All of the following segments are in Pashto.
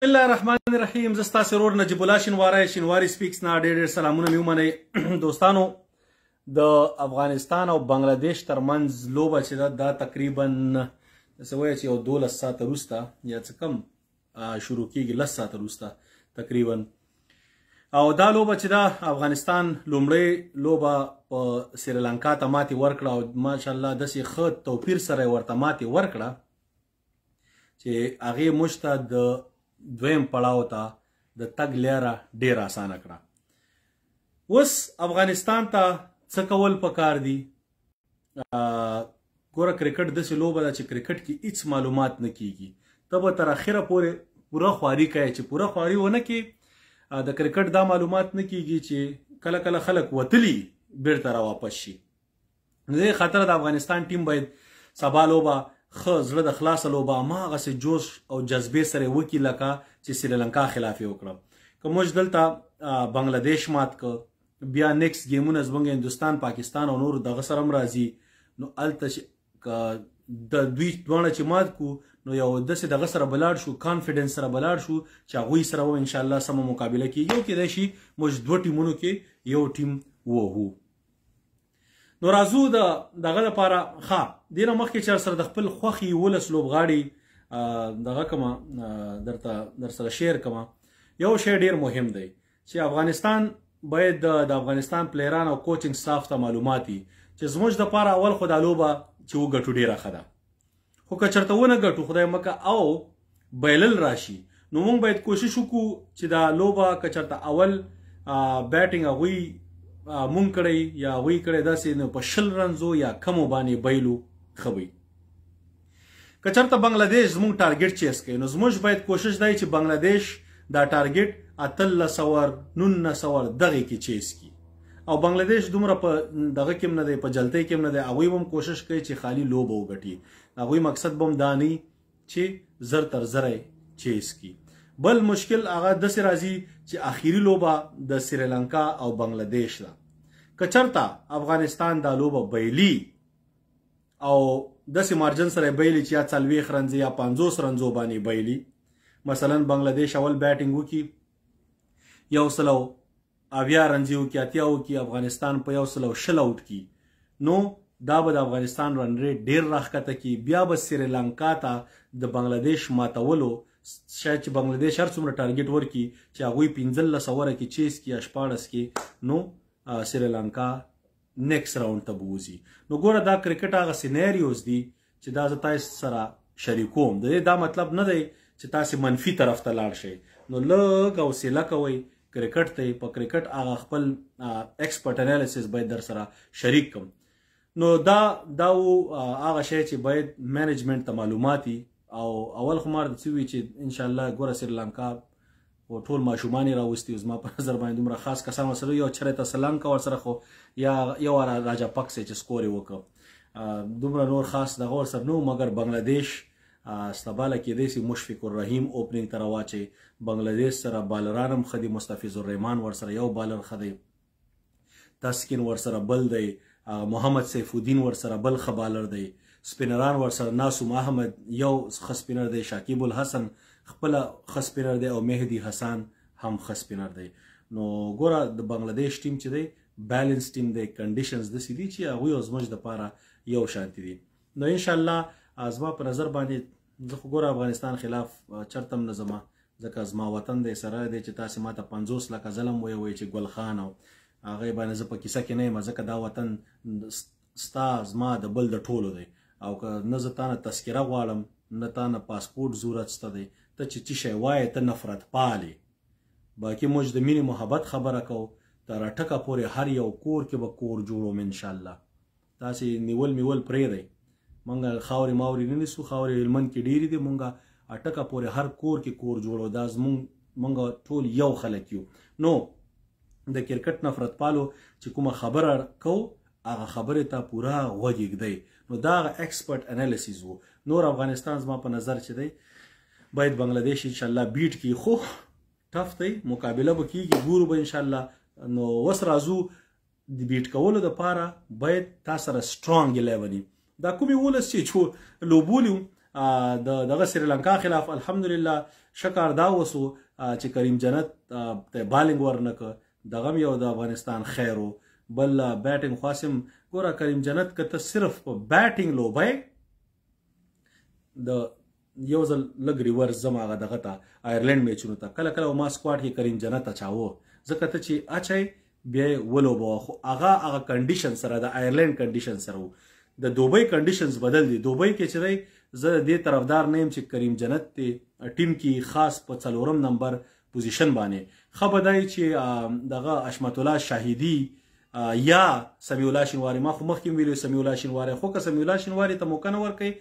بسم الله الرحمن الرحیم. زه ستاسو ورور نجیب الله شینواری، شینواری سپیکس نه ډېر ډېر سلامونه مې ومنئ. دوستانو، د افغانستان او بنگلاديش ترمنځ لوبه چې ده، دا تقریبا څه وایي چې یو 12 ساعته وروسته یا څه کم شروع کیږي، 10 ساعته وروسته تقریبا. او دا لوبه چې ده، افغانستان لومړی لوبه په سریلانکا ته ماتې ورکړه او ماشاءالله داسې ښه توپیر سره یې ورته ماتې ورکړه چې هغې موږ ته د دویم پړاو ته د تګ لاره ډیره اسانه کړه. اوس افغانستان ته څه کول پکار دي؟ ګوره، کرکټ داسې لوبه ده چې کرکټ کې هیڅ معلومات نه کیږي. ته به تر اخره پورې پوره خواري کوې، چې پوره خواري ونه کې د کرکټ دا معلومات نه کیږي چې کله کله خلک وتلي بیرته را واپس شي. نو دې خاطر د افغانستان ټیم باید سبا لوبه ښه زړه د خلاصه لوبه هماغسې جوش او جذبې سره یې وکړي لکه چې سریلانکا خلاف یې وکړه. که موږ دلته بنگلادیش مات که، بیا نیکسټ گیمونه زموږ هندوستان، پاکستان او نور دغه سره هم راځي، نو هلته چې که د دوی دواړه چې مات کو، نو یو داسې دغه سره به لاړ شو، کانفیډنس سره به لاړ شو چې هغوی سره به انشاءالله سمه مقابله کېږي او کېدای شي موږ دوه ټیمونو کې یو ټیم ووهو. نو راځو د دغه لپاره. ښه، دې نه مخکې چې سره د خپل خوښي 11 لوبغاړي دغه کومه درته در سره شیر کومه. یو شی ډیر مهم دی چې افغانستان باید د افغانستان پلیران او کوچینګ سټاف ته معلومات وي چې زموږ د پاره اول خو دا لوبه چې وګټو ډیره ښه ده، خو که چېرته ونه ګټو، خدای مکه، او بایلل راشي، نو موږ باید کوشش وکړو چې دا لوبه که چېرته اول بیټینګ هغوی مونږ کړی یا هغوی کړی، داسې نو په 20 رنزو یا کمو باندې بایلو ښه وي. که چېرته بنگلاديش زموږ ټارګټ چیس کوي، نو زموږ باید کوشش دی چې بنگلاديش دا ټارګټ 18 اور 19 اور دغې کې چیس کړي. او بنگلاديش دومره په دغه کې هم نه دی، په جلتۍ کې هم نه دی. هغوی به هم کوشش کوي چې خالی لوبه وګټي. هغوی مقصد به هم دا نه چې زر تر زره چیس کړي. بل مشکل هغه داسې راځي چې اخیری لوبه د سریلانکا او بنگلاديش ده. که چېرته افغانستان دا لوبه بایلي او داسې مارجن سره بایلي چې یا 40 رنزې یا 50 رنزو باندې بایلي، مثلا بنگلاديش اول بیټینګ وکړي، 170 رنزې وکړي، 80 وکړي، افغانستان په 120 اوټ کړي، نو دا به د افغانستان رن ریټ ډیر راښکته کړي. بیا به سریلانکا ته د بنگلاديش ماتولو شاید چې بنگلاديش هر څومره ټارګټ ورکړي چې هغوی 15 اوره کې چیس کړي یا 16 کې، نو سریلانکا نیکسټ راونډ ته به وځي. نو ګوره، دا کرکټ هغه سیناریوز دي چې دا زه تاسو سره شریکوم. د دې دا مطلب نه دی چې تاسې منفي طرف ته لاړ شئ. نو لږ حوصله کوئ کرکټ ته، په کرکټ هغه خپل ایکسپرټ انالیسس باید در سره شریک کم. نو دا و هغه شی چې باید منیجمنټ ته معلومات. او اول خو مار څه وی چې ان شاء الله ګوره، سریلانکا او ټول ماشومان یې راوستي، زما په نظر باندې دومره خاص کسان ورسره یو چرته سلانکا ورسره خو یا یو راجا پکسه چې سکور یې وکړ، دومره نور خاص دغه ورسره نو. مګر بنگلاديش سباله کېدای سي مشفق الرحیم اوپنینګ ته راواچوي. بنگلاديش سره بالران هم ښه دي، مستفیض الرحمان ورسره یو بالر ښه دی، تسکین ورسره بل دی، محمد سیف الدین ورسره بل ښه بالر دی، سپینران ورسره ناسوم احمد یو ښه سپینر دی، شاکیب الحسن خپله ښه سپینر دی او مهدي حسن هم ښه سپینر دی. نو ګوره، د بنگلاديش ټیم چې دی بیلانس ټیم دی، کنډیشنز داسې دي چې هغوی او زموږ دپاره یو شانتي دي. نو انشاءالله زما په نظر باندې زه خو ګوره افغانستان خلاف چرته هم نه ځم، ځکه زما وطن دی. سره دی چې تاسې ماته 50 لکه ظلم ویوئ چې ګل خان او هغې باندې زه په کیسه کې نه یم، ځکه دا وطن ستا، زما، د بل، د ټولو دی. او که نه زه تا نه تذکره غواړم، نه تا نه پاسپورټ ضرورت شته دی. ته چې څه شی وایې، ته نفرت پالې. باقي موږ د مینې محبت خبره کوو. تر اټکه پورې هر یو کور کې به کور جوړوم انشاءالله. تاسې نیول میول پرېږدئ، مونږ خاورې ماورې نه نیسو، خاورې هلمند کې ډېرې دي. مونږ اټکه پورې هر کور کې کور جوړو، دا زمونږ، مونږ ټول یو خلک یو. نو د کرکټ نفرت پالو چې کومه خبره کو، هغه خبرې ته پوره غوږ ږدئ. نو دا هغه ایکسپرټ انالیسز وو. نور افغانستان زما په نظر چې دی باید بنگلاديش ان شاء الله بیټ کی، خو ټف دی، مقابله به کیږي، ګورو به ان شاء الله. نو وس راځو د بیټ کولو د پاره باید تا سره سټرانګ 11. دا کومې 11 چې لوبولي د دغه سریلانکا خلاف الحمدلله شکر دا وسو چې کریم جنت ته بالینګ ورنکه، دغه یو د افغانستان خیر و. بل بیټینګ خاصم ګوره کریم جنت که ته صرف په بیټینګ لوبای د یو ځل لږ ریورس زم هغه دغه ته آیرلند میچونو ته کله کله ما سکواډ کې کریم جنت اچاوه، ځکه ته چې اچای بیا یې ولوبوه، خو هغه هغه کنډیشن سره د آیرلند کنډیشن سره و. د دوبۍ کنډیشنز بدل دي. دوبۍ کې چې دی زه د دې طرفدار نه یم چې کریم جنت دی ټیم کې خاص په څلورم نمبر پوزیشن باندې. ښه به دی چې دغه حشمت الله شاهدي یا سمیع الله شینواری، ما خو مخکې هم ویلي سمیع الله شینواری، خو که سمیع الله شینواری ته موقع نه ورکوي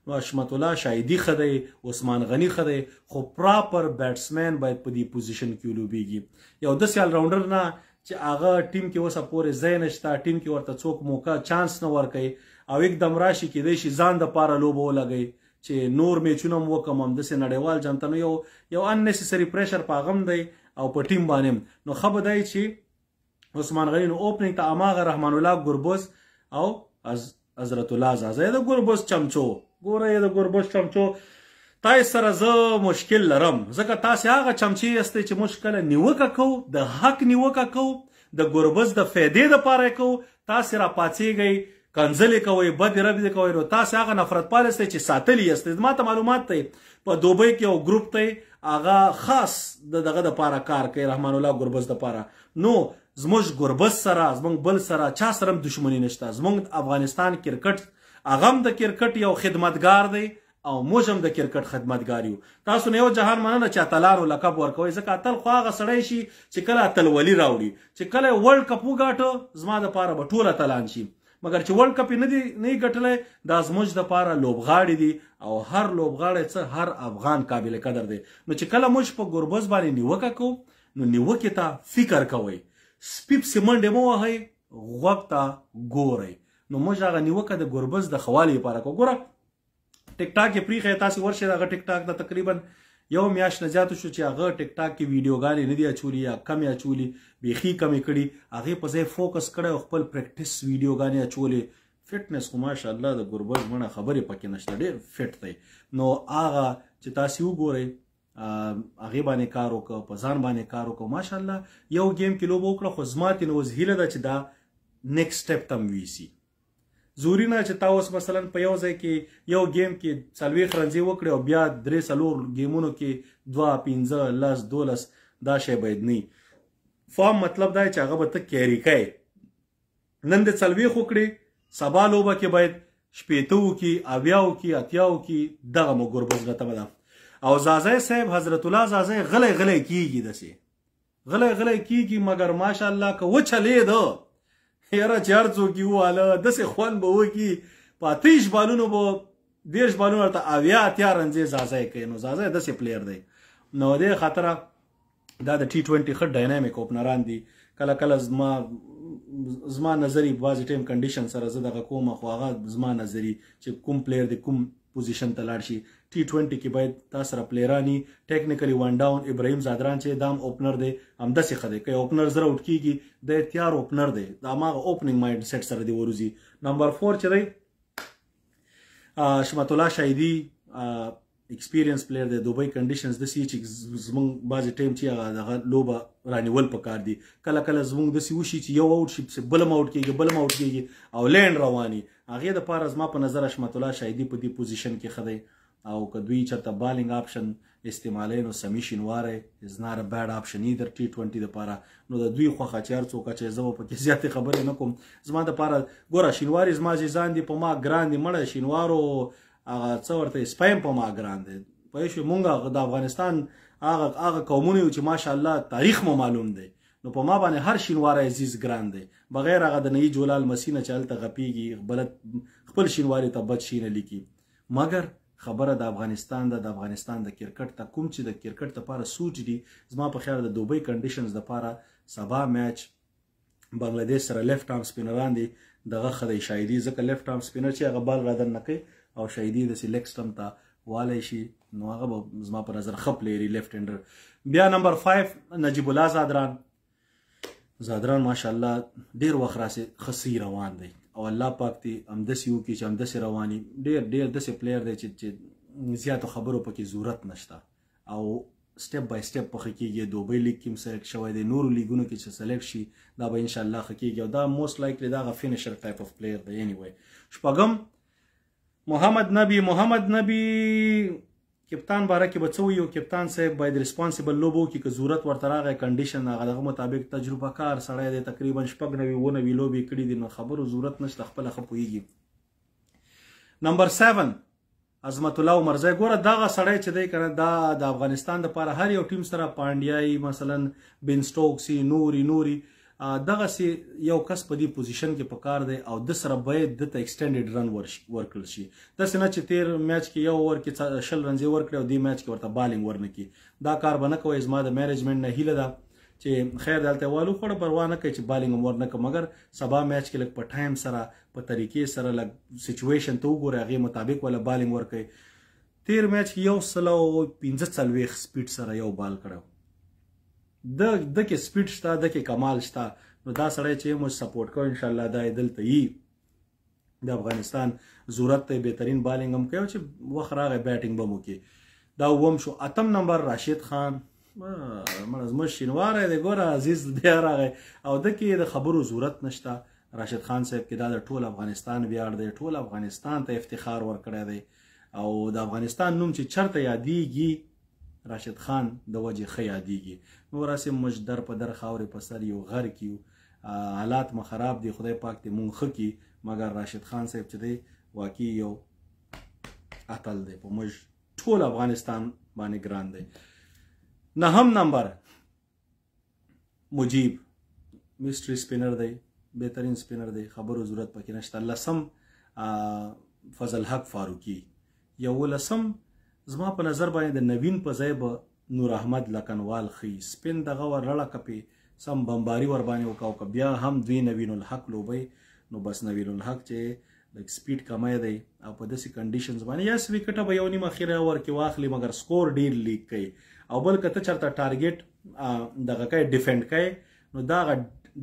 نو حشمت الله شاهدي ښه دی، عثمان غني ښه دی، خو پراپر بیټسمن باید په دې پوزیشن کې ولوبېږي. یو داسې الراونډر نه چې هغه ټیم کې اوسه پورې ځای نشته، ټیم کې ورته څوک موقع چانس نه ورکوي او یکدم راشي کېدای شي ځان دپاره لوبه ولګوي چې نور میچونه هم وکړم همداسې نړیوال جام ته، نو یو اننیسسري پریشر په هغه هم دی او په ټیم باندې هم. نو ښه به دی چې عثمان غني نو اوپننګ ته هماغه رحمان الله ګربز او حضرت الله ځاځی د ګربز چمچو. ګوره د ګربز چمچو تاسو سره زه مشکل لرم، ځکه تاسې هغه چمچې یاستئ چې موږ کله نیوکه کوو، د حق نیوکه کوو، د ګربز د فایدې دپاره یې کوو، تاسې راپاڅېږئ، کنځلې کوئ، بدې ربې کوئ، نو تاسې هغه نفرت پال یاستئ چې ساتلي یاستئ. ما ته معلومات دی په دوبۍ کې یو ګروپ دی هغه خاص د دغه دپاره کار کوي، رحمان الله ګربز دپاره. نو زموږ ګربز سره زموږ بل سره چا سره هم دښمني نشته. زموږ افغانستان کرکټ هغه هم د کرکټ یو خدمتګار دی او موږ هم د کرکټ خدمتګار یو. تاسو نه یو جهان مننه چې اتلانو لقب ورکوئ، ځکه اتل خو هغه سړی شي چې کله اتلولي راوړي، چې کله ورلډ کپ وګاټه زما دپاره به ټول اتلان شي، مګر چې ورلډ کپ یې نه دی نه ګټلی دا زموږ دپاره لوبغاړي دي او هر لوبغاړی څه هر افغان قابل قدر دی. نو چې کله موږ په ګربز باندې نیوکه کوو نو نیوکې ته فکر کوئ، سپي پسې منډې مه وهئ، غوږ ته ګورئ. نو موږ هغه نیوکه د ګربز د ښه لپاره کوو. ګوره ټیک ټاک یې پرېښی، تاسې ورشئ هغه ټیک ټاک ته تقریبا یو میاشت نه زیات شو چې هغه ټیک ټاک کې ویډیوګانې نه دي اچولي یا کمې اچولي، بیخي کمې کړي، هغې په ځای فوکس کړی او خپل پریکټس ویډیوګانې اچولې. فټنس خو ماشاءالله د ګربز مڼه خبرې پکې نشته، ډېر فټ دی. نو هغه چې تاسې وګورئ هغې باندې کار وکړه، په ځان باندې کار وکړه، ماشاءالله یو ګیم کې لوبه وکړه. خو زما ترې اوس هیله ده چې دا نیکسټ سټپ ته هم ویسي. زوري نه چې تا اوس مثلا په یو ځای کې یو ګیم کې 40 رنزې وکړې او بیا 3-4 ګیمونو کې 2، 5، 10، 12، دا شی باید نه وي. فارم مطلب دا چې هغه به ته کیری کوې، نن د 40 وکړې، سبا لوبه کې باید 60 وکړي، 70 وکړي، 80 وکړي. دغه مو ګربز نه تمه ده. او ځاځی صاحب حضرت الله ځاځی غلی غلی کیږي، داسې غلی غلی کیږي، مګر ماشاءالله که وچلېده یاره چې هر څوک یې وواله داسې خوند به وکړي، په 28 بالونو به 30 بالونو ورته 70 80 رنزې ځاځی کوي. نو ځاځی داسې پلیر دی. نو دې خاطره دا د ټي 20 ښه ډاینامیک اوپنران دي. کله کله زما نظري بعضې ټایم کنډیشن سره زه دغه کوم، خو هغه زما نظري چې کوم پلیر دی کوم پوزیشن ته لاړ شي. ټي 20 کې باید تا سره پلیرانی ټیکنیکلی ون ډاون. ابراهیم زادران چې دام اوپنر دی همداسې ښه دی، که اوپنر زره اوټ کیږي دی تیار اوپنر دی، د هماغه اوپننګ مایند سیټ سره دی وروځي. نمبر 4 چې دی حشمت الله شاهدي ایکسپیرینس پلیر دی. دوبۍ کنډیشنز داسې چې زمونږ بعضې ټایم چې هغه دغه لوبه رانیول پکار دي. کله کله زمونږ داسې وشي چې یو اوټ شي پسې بل هم اوټ کېږي، بل هم اوټ کېږي او لینډ رواني. هغې دپاره زما په نظر حشمت الله شاهدي په دې پوزیشن کې ښه دی. او که دوی چېرته بالینګ آپشن استعمالوي نو سمي شینواری از ناټ ا بیډ آپشن ایدر ټي 20 دپاره. نو د دوی خوښه چې هر څوک چې زه به پکې زیاتې خبرې نه کوم. زما دپاره ګوره شینواری زما عزیزان دي، په ما ګران دي، مړه شینوارو هغه څه ورته سپی هم په ما ګران دی. پوه شوې؟ مونږ د افغانستان هغه قومونه یو چې ماشاءالله تاریخ مو معلوم دی، نو په ما باندې هر شینواری عزیز ګران دی، بغیر هغه د نهي جولال مسیح نه چې هلته غپیږي بلد خپل شینواری ته بد شي نه لیکي. مګر خبره د افغانستان ده، د افغانستان د کرکټ ته کوم چې د کرکټ لپاره سوټ دي، زما په خیال د دوبۍ کنډیشنز لپاره سبا میچ بنگلادیش سره لیفټ آرم سپینران دي دغه ښه دی شاهدي، ځکه لیفټ آرم سپینر چې هغه بال را دننه کوي او شاهدي داسې لیګ سټم ته والی شي، نو هغه به زما په نظر ښه پلیري لیفټ هینډر. بیا نمبر 5 نجیب الله زادران. زادران ماشاءالله ډیر وخت راسې ښه صحیح روان دی او الله پاک دې همداسې وکړي چې همداسې رواني. ډیر ډیر داسې پلیر دی چې زیاتو خبرو پکې ضرورت نشته او سټپ بای سټپ پخې کیږي. دوبۍ لیګ کې هم سلیکټ شوی دی، نورو لیګونو کې چې سلیکټ شي دا به ان شاء الله ښه کیږي، او دا موست لایکلی دا غ فینیشر ټایپ اف پلیئر دی. اني وی شپږم محمد نبی. محمد نبی کپتان باره کې به څه ویو؟ کپتان صاحب باید ریسپانسیبل لوبه وکړي، که ضرورت ورته راغی کنډیشن هغه دغه مطابق تجربه کار سړی دی، تقریبا 96 97 لوبې کړي دي، نو خبرو ضرورت نشته، خپله ښه پوهېږي. نمبر 7 عظمت الله عمرزی. ګوره دغه سړی چې دی کنه، دا د افغانستان دپاره هر یو ټیم سره پانډیایي مثلا بن سټوکسي نوري نوري دغسې یو کس په دې پوزیشن کې پکار دی، او د سره باید ده ته ایکسټنډډ رن ورکړل شي، داسې نه چې تیر میچ کې یو اوور کې 20 رنزې ورکړي او دې میچ کې ورته بالینګ ورنه کړي. دا کار به نه کوئ. زما د منیجمنټ نه هیله ده چې خیر دلته والو خوړه پروا نه کوي چې بالینګ هم ورنه کړه، مګر سبا میچ کې لږ په ټایم سره په طریقې سره لږ سچویشن ته وګورئ، هغې مطابق وله بالینګ ورکړئ. تیر میچ کې 145 سپیډ سره یو بال کړی، د کې سپیډ شته، د کې کمال شته، نو دا سړی چې موږ سپورټ کوو انشاءالله دا یې دلته یي د افغانستان ضرورت ته بهترین بالینګ هم کوي، چې وخت راغی بیټینګ به هم وکړي. دا اووم شو. اتم نمبر راشد خان، مړه زموږ شینواری دی، ګوره عزیز بیا راغی، او ده کې د خبرو ضرورت نشته. راشد خان صاحب کې دا د ټول افغانستان ویاړ دی، ټول افغانستان ته افتخار ورکړی دی، او د افغانستان نوم چې چرته یادیږي راشد خان د وجې ښه یادیږي. نور هسې موږ در په در خاورې په سر یو غر کې یو، حالات مو خراب دي، خدای پاک دې مونږ ښه کړي، مګر راشد خان صاحب چې دی واقعي یو اتل دی، په موږ ټول افغانستان باندې ګران دی. نهم نمبر مجیب، میسټري سپینر دی، بهترین سپینر دی، خبرو ضرورت پکې نشته. لسم فضل حق فاروقي. یولسم زما په نظر باندې د نوین په ځای به نور احمد لکنوال ښي، سپین دغه ور رړه کپې سم بمباري ور باندې وکړه، او که بیا هم دوی نوین الحق لوبوي نو بس نوین الحق چې لږ سپیډ کمی دی او په داسې کنډیشنز باندې یس ویکټه به یو نیم اخري اور کې واخلي، مګر سکور ډیر لیک کوي، او بل که ته چېرته ټارګټ دغه کوې ډیفند کوې نو دغه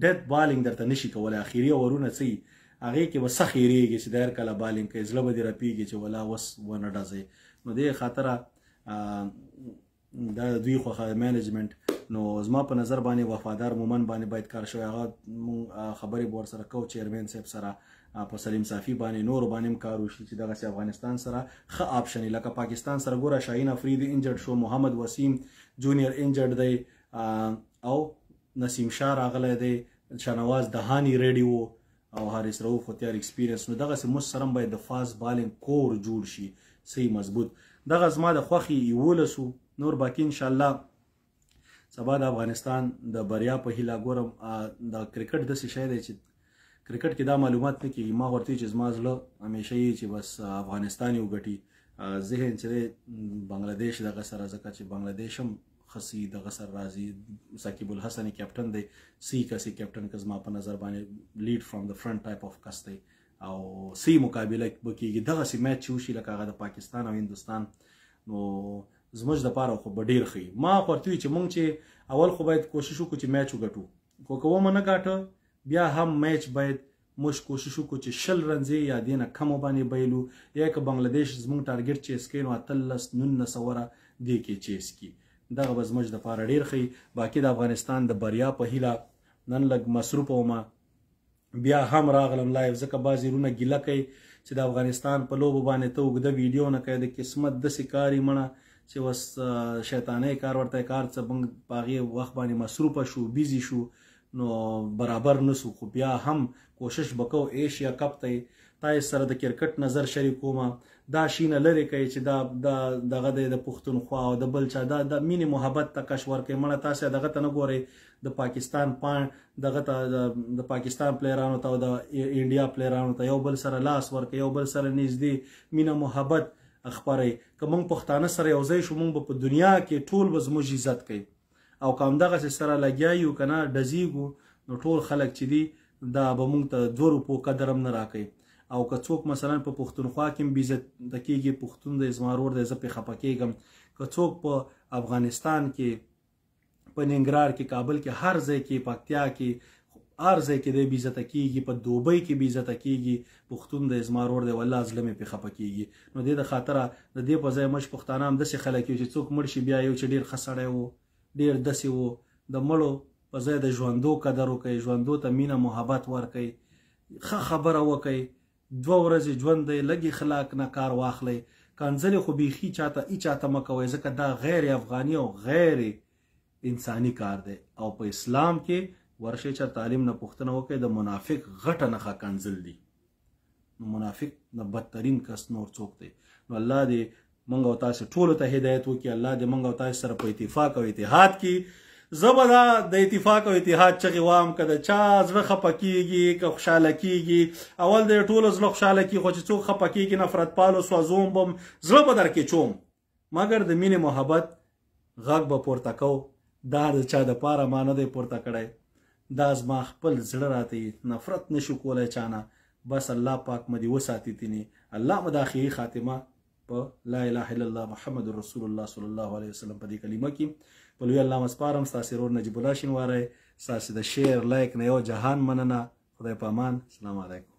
ډیت بالینګ درته نشي کولی، اخري اورونه څه وي هغې کې به سخت هېرېږي چې د هر کله بالینګ کوي، زړه به دې رپېږي چې ولا اوس ونه ډزې. نو دې خاطره دا دوی خوښه منیجمنټ. نو زما په نظر باندې وفادار مومن باندې باید کار شوی، هغه مونږ خبرې به ورسره کوو چیرمن صاحب سره، په سلیم صافي باندې نورو باندې هم کار وشي چې دغسې افغانستان سره ښه آپشن وي. لکه پاکستان سره ګوره شاهین افریدي انجرډ شو، محمد وسیم جونیئر انجرډ دی، او نسیم شاه راغلی دی، شانواز دهانی ریډي و، او حارث رؤف خو تیار ایکسپیرینس. نو دغسې موږ سره هم باید د فاست بالینګ کور جوړ شي صحیح مضبوط. دغه زما د خوښې 11 و. نور باقي انشاءالله سبا د افغانستان د بریا په هیله. ګورم د کرکټ داسې شی دی چې کرکټ کې دا معلومات نه کېږي. ما ورته چې زما زړه همیشه یې چې بس افغانستان یې وګټي، ذهن چې دی بنګلادیش دغه سره، ځکه چې بنګلادیش هم ښه سي دغه سره راځي، ثاقب الحسن یې کیپټن دی، سی کس یې کیپټن که زما په نظر باندې لیډ فرام د فرنټ ټایپ اف کس دی، او سی مقابله به کېږي. دغسې میچ چې وشي لکه هغه د پاکستان او هندوستان، نو زموږ دپاره خو به ډېر ښه وي. ما خو ورته وویل چې موږ چې اول خو باید کوشش وکړو چې میچ وګټو، خو که ومو نه ګاټه بیا هم میچ باید موږ کوشش وکړو چې 20 رنزې یا دې نه کمو باندې بایلو، یا که بنګلادیش زموږ ټارګټ چیس کوي نو 18 19 اوره دې کې چیس کړي، دغه به زموږ دپاره ډېر ښه وي. باقي د افغانستان د بریا په هیله نن لږ مصروف وم، بیا هم راغلم لایو، ځکه بعضې وروڼه ګیله کوي چې د افغانستان په لوبو باندې ته اوږده ویډیو نه کوې، د قسمت داسې کار یې مړه چې اوس شیطانۍ کار ورته کار څه موږ په هغې وخت باندې مصروفه شو، بیزي شو، نو برابر نه سو. خو بیا هم کوشش به کوو ایشیا کپ ته تاسو سره د کرکټ نظر شریکوم. دا شي نه لرې کوي چې دا دغه دی د پښتونخوا او د بل چا دا د مینې محبت ته کش ورکوي. مړه تاسې دغه ته نه ګورئ، د پاکستان پاڼ دغه ته د پاکستان پلیرانو ته او د انډیا پلیرانو ته یو بل سره لاس ورکوي، یو بل سره نږدې مینه محبت خپروي. که موږ پښتانه سره یو ځای شو، موږ به په دنیا کې ټول به زموږ عزت کوي، او که همدغسې سره لګیا یو که نه ډزېږو، نو ټول خلک چې دي دا به موږ ته 2 روپو قدر هم نه راکوي. او که څوک مثلا په پښتونخوا کې هم بېعزته کېږي، پښتون دی زما ورور دی، زه پرې خفه کېږم. که څوک په افغانستان کې، په ننګرهار کې، کابل کې، هر ځای کې، پکتیا کې هر ځای کې دی بې عزته کېږي، په دوبۍ کې بې عزته کېږي. پښتون دی، زما ورور دی، والله زړه مې پرې خفه کېږي. نو دې د خاطره د دې په ځای موږ پښتانه همداسې خلک یو چې څوک مړ شي بیا یو چې ډېر ښه سړی و، ډېر داسې و. د مړو په ځای د ژوندو قدر وکړئ، ژوندو ته مینه محبت ورکړئ، ښه خبره وکړئ. 2 ورځې ژوند دی، لږ اخلاق نه کار واخلئ. کنځلې خو بیخي چاته هیچاته مه کوئ، ځکه دا غیر افغاني او غیر انساني کار دی. او په اسلام کې ورشئ چې تعلیم نه پوښتنه وکړئ، د منافق غټه نښه کنځل دي. نو منافق نه بدترین کس نور څوک دی؟ نو الله دې مونږ او تاسو ټولو ته هدایت وکړي. الله دې مونږ او تاسو سره په اتفاق او اتحاد کې. زه به دا د اتفاق او اتحاد چغې وام، که د چا زړه خفه کېږي که خوشحاله کېږي، اول د ټولو زړه خوشحاله کېږي، خو چې څوک خفه کېږي نفرت پالو سوځوم بم، زړه به درکې چوم، مګر د مینې محبت غږ به پورته کو. دا د چا دپاره ما نه دی پورته کړی، دا زما خپل زړه راته نفرت نشو کولی چا نه. بس الله پاک مه دې وساتي تینې، الله مه د اخري خاتمه په لا اله الا الله محمد رسول الله صلی الله علیه وسلم په دې کلمه کې په لوی الله مسپارم. ستاسې ورور نجیب الله شینواری، ستاسې د شیر لایک نه یو جهان مننه. خدای په امان. السلام علیکم.